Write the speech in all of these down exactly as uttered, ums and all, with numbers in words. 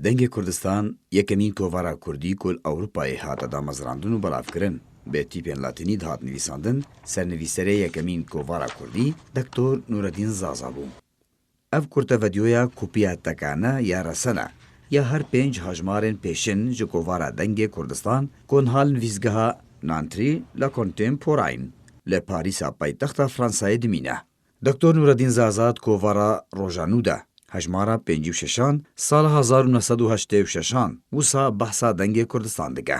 Dengê Kurdistan yekemîn kovara kurdî ku li Ewropayê hate damezrandin û belavkirin, bi tîpên latînî dihat nivîsandin, sernivîserê yekemîn kovara kurdî, Doktor Nureddîn Zaza bû. Ev kurte vedyoya kopiya tekane ya resene ya her pênc hejmarên pêşin ji kovara Dengê Kurdistan ku niha li nivîsgeha Nanterre La Contemporaine li Parîsa paytexta Fransayê dimîne. Doktor Nureddîn Zaza di kovara Roja Nû de, hejmara pêncî û şeşan, sala hezar û neh sed û heştê û şeşan, wisa behsa Dengê Kurdistan dike.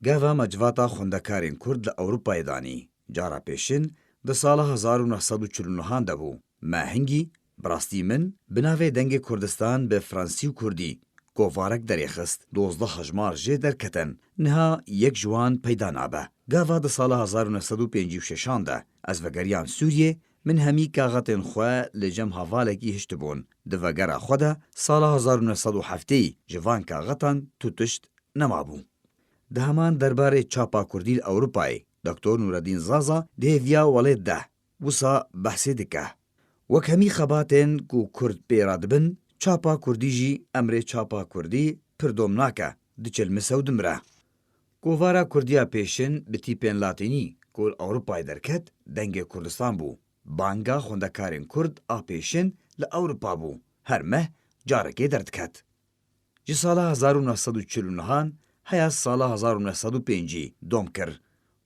Gava me civata xwendekarên Kurd li Ewropayê danî. Cara pêşin, di sala hezar û neh sed û çil û nehan de bû. Me hingî, bi rastî min, bi navê Dengê Kurdistan bi fransî û kurdî kovarek derêxist. Dozdeh hejmar jê derketin. Niha yek ji wan peyda nabe. Gava di sala hezar û neh sed û pêncî û şeşan de ez vegeriyam Sûriyê, min hemî kaxetên xwe li cem hevalekî hiştibûn. Di vegera xwe de sala hezar û neh sed û heftê ji van kaxetan tu tişt nemabû. Di heman derbarê çapa kurdî li Ewropayê, Doktor Nureddîn Zaza di hêviya Welêt de wisa behsê dike. Wek hemî xebatên ku kurd pê re dibin, çapa kurdî jî emrê çapa kurdî pir dom nake, diçilmise û dimire. Kovara kurdiya pêşin bi tîpên latînî ku li Ewropayê derket, Dengê Kurdistan bû. Banga xwendekarên kurd a pêşin li Ewropa bû. Her meh carekê derdiket. Ji sala hezar û neh sed û çil û nehan heya sala hezar û neh sed û pêncî dom kir.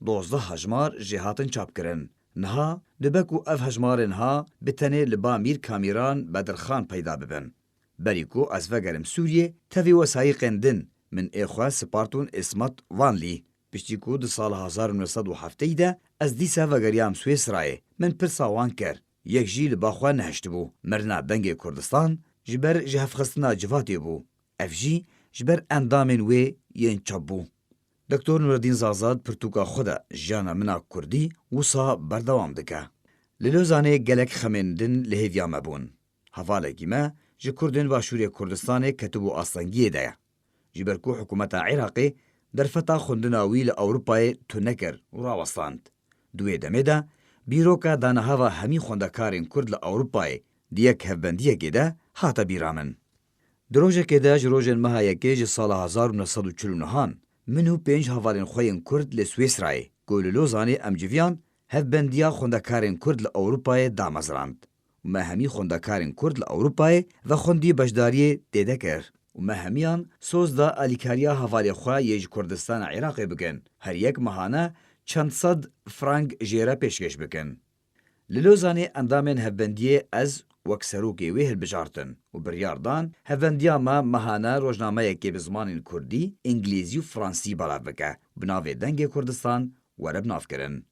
Dozdeh hejmar jê hatin çapkirin. Niha dibe ku ev hejmarên ha bi tenê li ba Mîr Kamîran Bedirxan peyda bibin. Berî ku ez vegerim Sûriyê, tevî wesayîqên din min ê xwe spartûn Îsmet Vanlî. Piştî ku di sala hezar û neh sed û heftê de ez dîsa vegeriyam Swîsrayê, min pirsa wan kir. Yek jî li ba xwe nehiştibû. Mirina Dengê Kurdistan ji ber jihevxistina civatê bû. Ev jî ji ber endamên wê yên çap bû. Doktor Nureddîn Zaza di pirtûka xwe de jiyana min a kurdî wisa berdewam dike. Li Lozanê gelek xemên din li hêviya me bûn. Hevalekî me ji kurdên Başûrê Kurdistanê ketibû astengiyê de ye. Ji ber ku hikûmeta Iraqê derfeta xwendina wî li Ewropayê tune kir û rawestand. Di wê demê de bîroka danehava hemî xwendekarên kurd li Ewropayê di yek hevbendiyekê de hate bîra min. Di rojekê de ji rojên meha yekê ji sala hezar û neh sed û çil û nehan min û pênc hevalên xwe yên kurd li Swîsrayê ku li Lozanê em civiyan, hevbendiya xwendekarên kurd li Ewropayê damezrand. Û me hemî xwendekarên kurd li Ewropayê vexwendî beşdariyê tê de kir. Û me hemiyan soz da alîkariya hevalê xwe yê ji Kurdistana Iraqê bikin. Her yek mehane çend sed frank jê re pêşkêş bikin. Li Lozanê endamên hevbendiyê ez wek serokê wê hilbijartin û biryar dan hevbendiya me mehane rojnameyekê bi zimanên kurdî, îngilîzî û fransî belav bike û bi navê Dengê Kurdistan were binavkirin.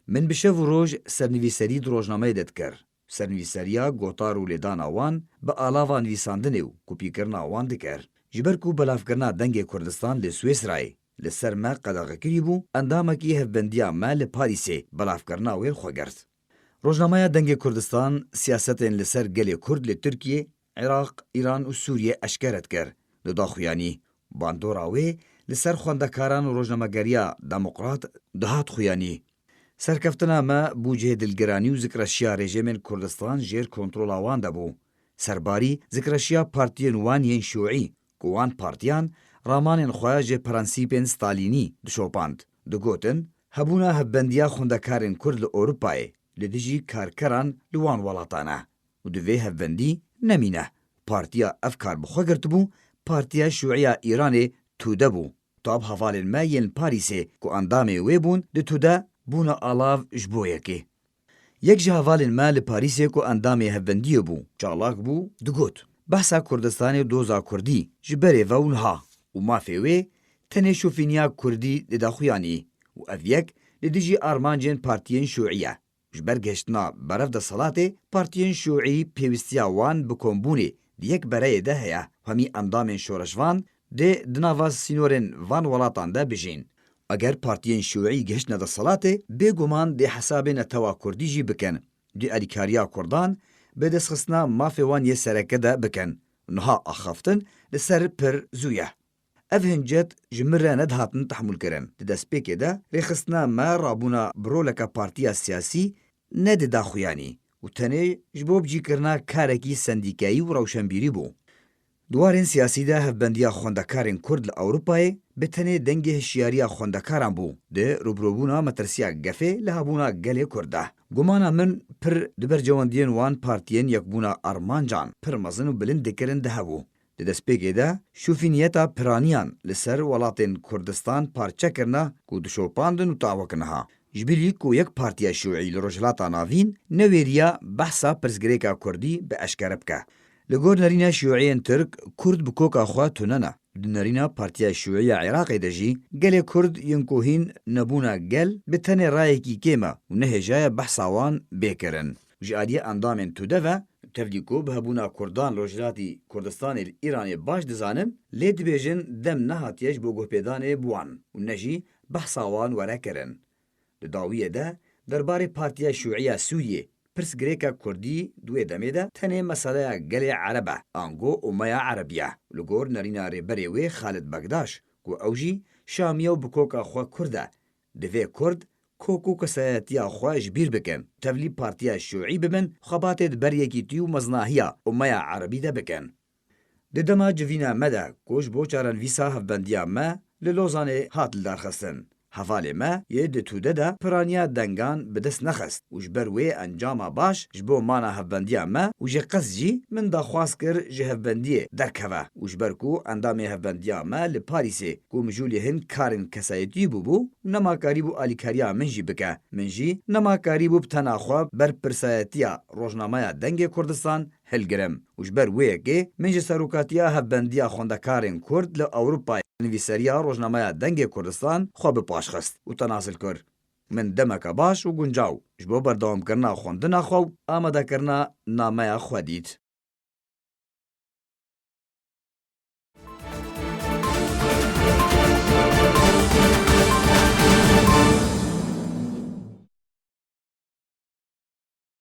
Min bi şev û roj sernivîserî di rojnameyê de dikir. Sernivîseriya gotar û lêdana wan bi alava nivîsandinê û kopîkirina wan dikir. Ji ber ku belavkirina Dengê Kurdistan li Swîsrayê li ser me qedexe kirîbû, endamekî hevbendiya me li Parîsê belavkirina wê li xwe girt. Rojnameya Dengê Kurdistan siyasetên li ser gelê Kurd li Tirkiye, Iraq, Îran û Sûriye eşkere dikir. Di daxuyanî, bandora wê li ser xwendekaran û rojnamegeriya demokrat dihat xuyanî. Serkeftina me bû cihê dilgiranî û zikreşiya rejîmên Kurdistan jêr kontrola wan de bû. Serbarî zikreşiya partiyên wan yên şûî, ku wan partiyan ramanên xwe ji prensîpên Stalînî dişopand. Digotin, hebûna hevbendiya xwendekarên Kurd li Ewropayê li dijî karkeran li wan welatan e û divê hevbendî nemîne. Partiya ev kar bi xwe girtibû, Partiya Şûî ya Îranê Tude bû. Tab hevalên me yên Parîsê ku endamê wê bûn di Tude bûne alav ji bo yekê. Yek ji hevalên me li Parîsê ku endamê hevbendiyê bû, çalak bû, digot, behsa Kurdistanê doza Kurdî ji berê ve û niha û mafê wê tenê şofîniya Kurdî dida xuyanî û ev yek li dijî armancên partiyên şûî ye. Ji ber gihiştina berev desthilatê, partiyên şûî pêwîstiya wan bi kombûnê di yek bereyê de heye. Hemî endamên şoreşvan dê di nava sînorên van welatan de bijîn. Eger partiyên şûî gihiştine desthilatê, bêguman dê hesabê netewa kurdî jî bikin. Dê alîkariya kurdan bi destxistina mafê wan yê sereke de bikin. Niha axaftin li ser pir zû ye. Ev hincet ji min re nedihatin tehmûlkirin. Di destpêkê de rêxistina me rabûna bi roleke partiya siyasî nedida xuyanî û tenê ji bo bicîkirina karekî sendîkayî û rewşenbîrî bû. Di warên siyasî de hevbendiya xwendekarên Kurd li Ewropayê bi tenê dengê hişyariya xwendekaran bû. Di rûbirûbûna metirsiya gefê li hebûna gelê Kurd de. Gumana min pir di berjewendiyên wan partiyên Yekbûna Armancan pir mezin û bilind dikirin de hebû. Di destpêkê de şofîniyeta piraniyan li ser welatên Kurdistan parçe kirina ku dişopandin û ta wek niha. Ji bilî ku yek partiya şûî li Rojhilata Navîn newêriya behsa pirsgirêka Kurdî bi eşkere bike. Li gor nerîna şûîyên Tirk, Kurd bi koka xwe tune ne. Di nerîna Partiya Şûî ya Iraqê de jî gelê Kurd yên ku hîn nebûna gel bi tenê rayekî kêm e û nehêjaye behsa wan bê kirin. Ji aliyê endamên tude ve, tevlî ku bi hebûna Kurdan li Rojhilatî Kurdistanê li Îranê baş dizanin, lê dibêjin dem nehatiye ji bo guhpêdanê bi wan û ne jî behsa wan were kirin. Di dawiyê de, derbarê Partiya Şûî ya Sûriyê, pirsgirêka Kurdî di wê demê de tenê meseleya gelê Ereb e, ango umeya Erebî ye. Li gor nerîna rêberê wê Xalid Bekdaş, ku ew jî Şamî ye û bi koka xwe Kurd e, divê Kurd kok û kesayetiya xwe ji bîr bikin, tevlî Partiya Şûî bibin, xebatê di ber yekîtî û meznahiya umeya Erebî de bikin. Di dema civîna me de ku ji bo çarenivîsa hevbendiya me li Lozanê hat lidarxistin, hevalê me yê di tude de piraniya dengan bi dest nexist û ji ber wê encama baş ji bo mana hevbendiya me û ji qest jî min daxwaz kir ji hevbendiyê derkeve û ji ber ku endamê hevbendiya me li Parîsê ku mijûlê hin karên kesayetî bûbû û nema karîbû alîkariya min jî bike, min jî nema karîbû bi tena xwe ber pirsayetiya rojnameya Dengê Kurdistan hilgirim û ji ber wê yekê min ji serokatiya hevbendiya xwendekarên Kurd li Ewropayê nivîseriya rojnameya Dengê Kurdistan xwe bi paş xist û tenasl kir. Min demeke baş û guncaw ji bo berdewamkirina xwendina xwe û amadekirina nameya xwe dît.